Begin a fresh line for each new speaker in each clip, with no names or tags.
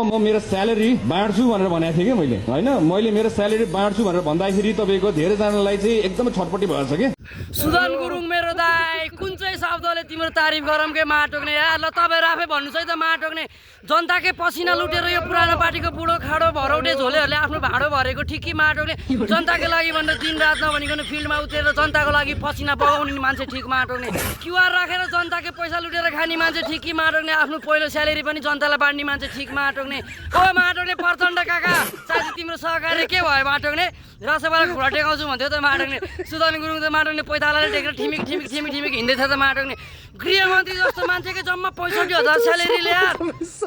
म मेरो स्यालेरी बाँड्छु भनेर भनेको थिएँ कि मैले मेरो स्यालेरी बाँड्छु भनेर भन्दाखेरि तपाईँको धेरैजनालाई चाहिँ एकदमै छटपट्टि भएछ कि।
सुदन गुरुङ मेरो दाइ कुन चाहिँ शब्दले तिम्रो तारिफ गरौँ के माटोक्ने यार ल तपाईहरु आफै भन्नुस् है त माटोक्ने जनताकै पसिना लुटेर यो पुरानो पार्टीको बुढो खाडो भरौटे झोलेहरूले आफ्नो भाडो भरेको ठिकी माटोक्ने जनताको लागि भनेर दिन रात नभनिकन फिल्डमा उत्रेर जनताको लागि पसिना बगाउने मान्छे ठिक माटोक्ने क्युआर राखेर जनताकै पैसा लुटेर खाने मान्छे ठिकी माटोक्ने आफ्नो पहिलो स्यालेरी पनि जनतालाई बाँड्ने मान्छे ठिक माटोक्ने ओ माटोक्ने प्रचण्ड काका साथी तिम्रो सहकार्य के भयो माटोक्ने रसपाला घुँडा टेकाउँछु भन्थ्यो त माटोक्ने सुदन गुरुङ त माटोक्ने पैतालाले टेकेर ठिमिक ठिमिक ठिमिक ठिमिक हिँड्दै थियो त माटोक्ने गृहमन्त्री जस्तो मान्छेकै जम्मा 65,000 स्यालेरी ल्याएर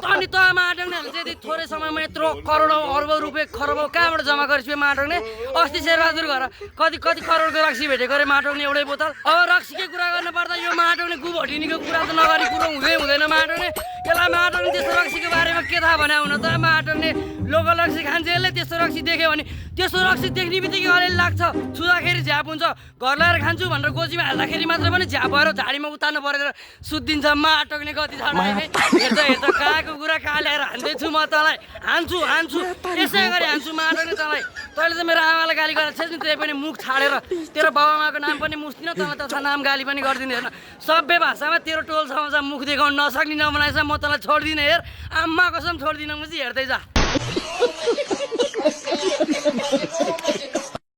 अनि त माटोक्नेहरूले चाहिँ थोरै समयमा यत्रो करोडौँ अर्बौँ रुपियाँ खरबौँ कहाँबाट जम्मा गरिस् माटोक्ने अस्ति शेरबहादुर घर कति करोडको रक्सी भेटेको अरे माटोक्ने एउटै बोतल अब रक्सीकै कुरा गर्नु पर्दा यो माटोक्ने गुभटिनीको कुरा त नगरी कुरो हुँदैन माटोक्ने यसलाई माटोक्ने त्यस्तो रक्सीको बारेमा के थाहा भने हुन त माटोक्ने लोकल रक्सी खान्छेहरूले त्यस्तो रक्सी देख्यो भने त्यस्तो रक्सी देख्ने बित्तिकै अलिअलि लाग्छ छुँदाखेरि झ्याप हुन्छ घर ल्याएर खान्छु भनेर गोजीमा हाल्दाखेरि मात्र पनि झ्याप भएर झाडीमा उतार्नु परेर सुत्दिन्छ माटोक्ने कति छ हेर्छ कहाँको कुरा कहाँ ल्याएर हान्दैछु म तँलाई हान्छु यसै गरी हान्छु माटोक्ने तँलाई तैँले त मेरो आमालाई गाली गरेर छेस् नि त्यही पनि मुख छाडेर तेरो बाबामाको नाम पनि मुस्दिन तँलाई तथा नाम गाली पनि गरिदिने हेर्न सभ्य भाषामा तेरो टोल समाचार मुख देखाउन नसक्ने नबनाएछ म तँलाई छोड्दिनँ हेर आम्मा कसम छोड्दिनँ म चाहिँ हेर्दै जा